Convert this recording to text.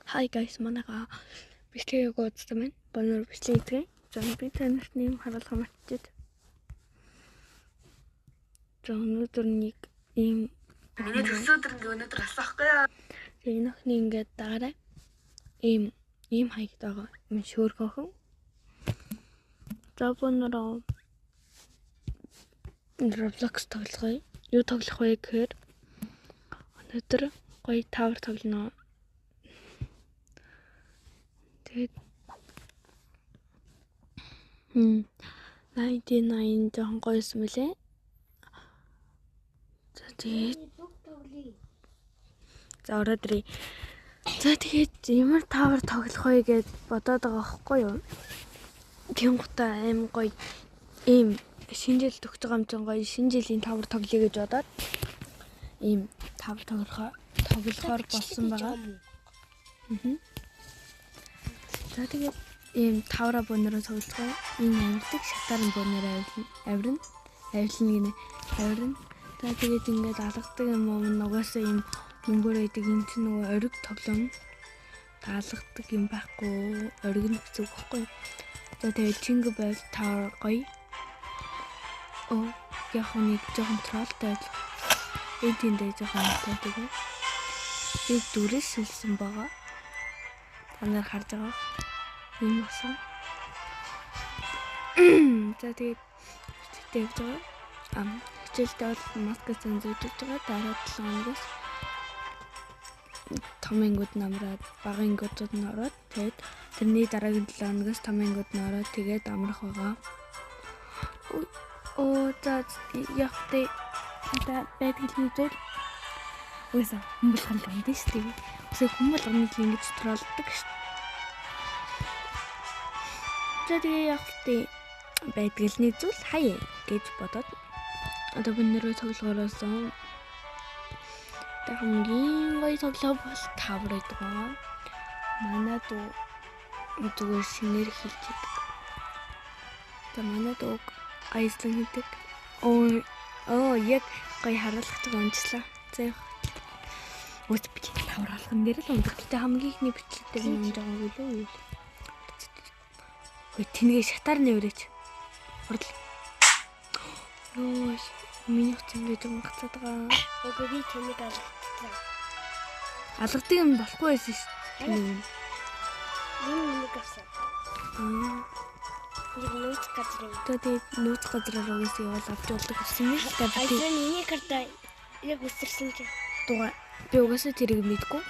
Hi guys, манайха бичлэгийг ууцсан байна. Боноор бичлэг хийдэг. За, би та нарт нэм харуулах мартчихад. За, өнөөдөр нэг ийм Миний төрсөн өдөр ингээ өнөөдөр болсон байхгүй юу? Тэгээ энэ охины ингээд дагаарай. Ийм ийм хаягт байгаа. Ийм шөөрхөн охин. За, бонороо Roblox тоглох. Юу тоглох вэ гэхээр өнөөдөр гоё tower тоглоно. Тэгээд 99 жоохон гоёсэн мөлий. За, тэгээд за, ороод ирье. За, тэгээд ямар tower тоглох вэ гэд бодоод байгаа байхгүй юу? Тэнгуутаа аим гоё ийм шинэ жил төгсөж байгаа юм чинь гоё шинэ жилийн tower тоглоё гэж бодоод ийм tower тоглохоор болсон байгаа. За, тэгээд ийм tower аа бөөнөрөө тоглох. Энэ амьдаг шатаар бөөнөрөө авирна. Авилна гинэ. Авирна. За, тэгээд ингээд алгадаг юм уу, нугасаа ийм мөнгөөр байдаг, энэ чинь нөгөө ориг тоглоом. Алгадаг юм байхгүй. Ориг нь гэсэн үг байхгүй. За, тэгээд Jingle Bell Tower гоё. Оо, яг нэг жоохон troll тай л. Энэ тэндээ жоохон юмтай тэгээ. Би дүрээс шилсэн байгаа. Та нар харж байгаа. Ийм болсон. За, тэгээд хичээлдээ явж байгаа. Хичээлдээ бол маска зөнзөж байгаа. Дараа 7 хоногоос том ангиуд нь амраад, бага ангиудад нь ороод, тэгээд тэрний дараагийн 7 хоногоос том ангиуд нь ороод, тэгээд амрах байгаа. Оо, за, яг тэ байдаг л зүйл. Угаасаа хүн болгон л ундаг шүү дээ. Үсээ хүн болгоно л ингэж troll ддог шүү дээ. За, тэгээ яг тэ байдаг л нэг зүйл хаяа гэж бодоод одоо би нэрээ тоглохоороос тэг хамгийн гоё тоглоом бол tower байдаг байгаа. Манай дүү зүгээр шинээр хэлж идэг. За, манай дүүг Айслан хийдэг. Оо оо, яг гоё харуулах гэж унжлаа. За, яг Үгүй, би tower алган дээр л ундаг. Гэтэ хамгийн ихний бичлэг дээр нь унж байгаагүй лөө юу. Ой, тэнгээ шатаар нэврээч. Хурдл. Йоо, миний хуц ингэж гацаад байгаа. Үгүй, би тэнийг алгацлаа. Алгадаг юм болохгүй байсан шүү дээ. Энэ миний авсан. Аа. Нэг нууц газар юм. Тэгээд нууц газраар угсаа явал авч болдог гэсэн юм л та. Би Айсан миний карта яг үсэрсэн чинь. Дугаа би угаасаа тэрийг мэдгүй.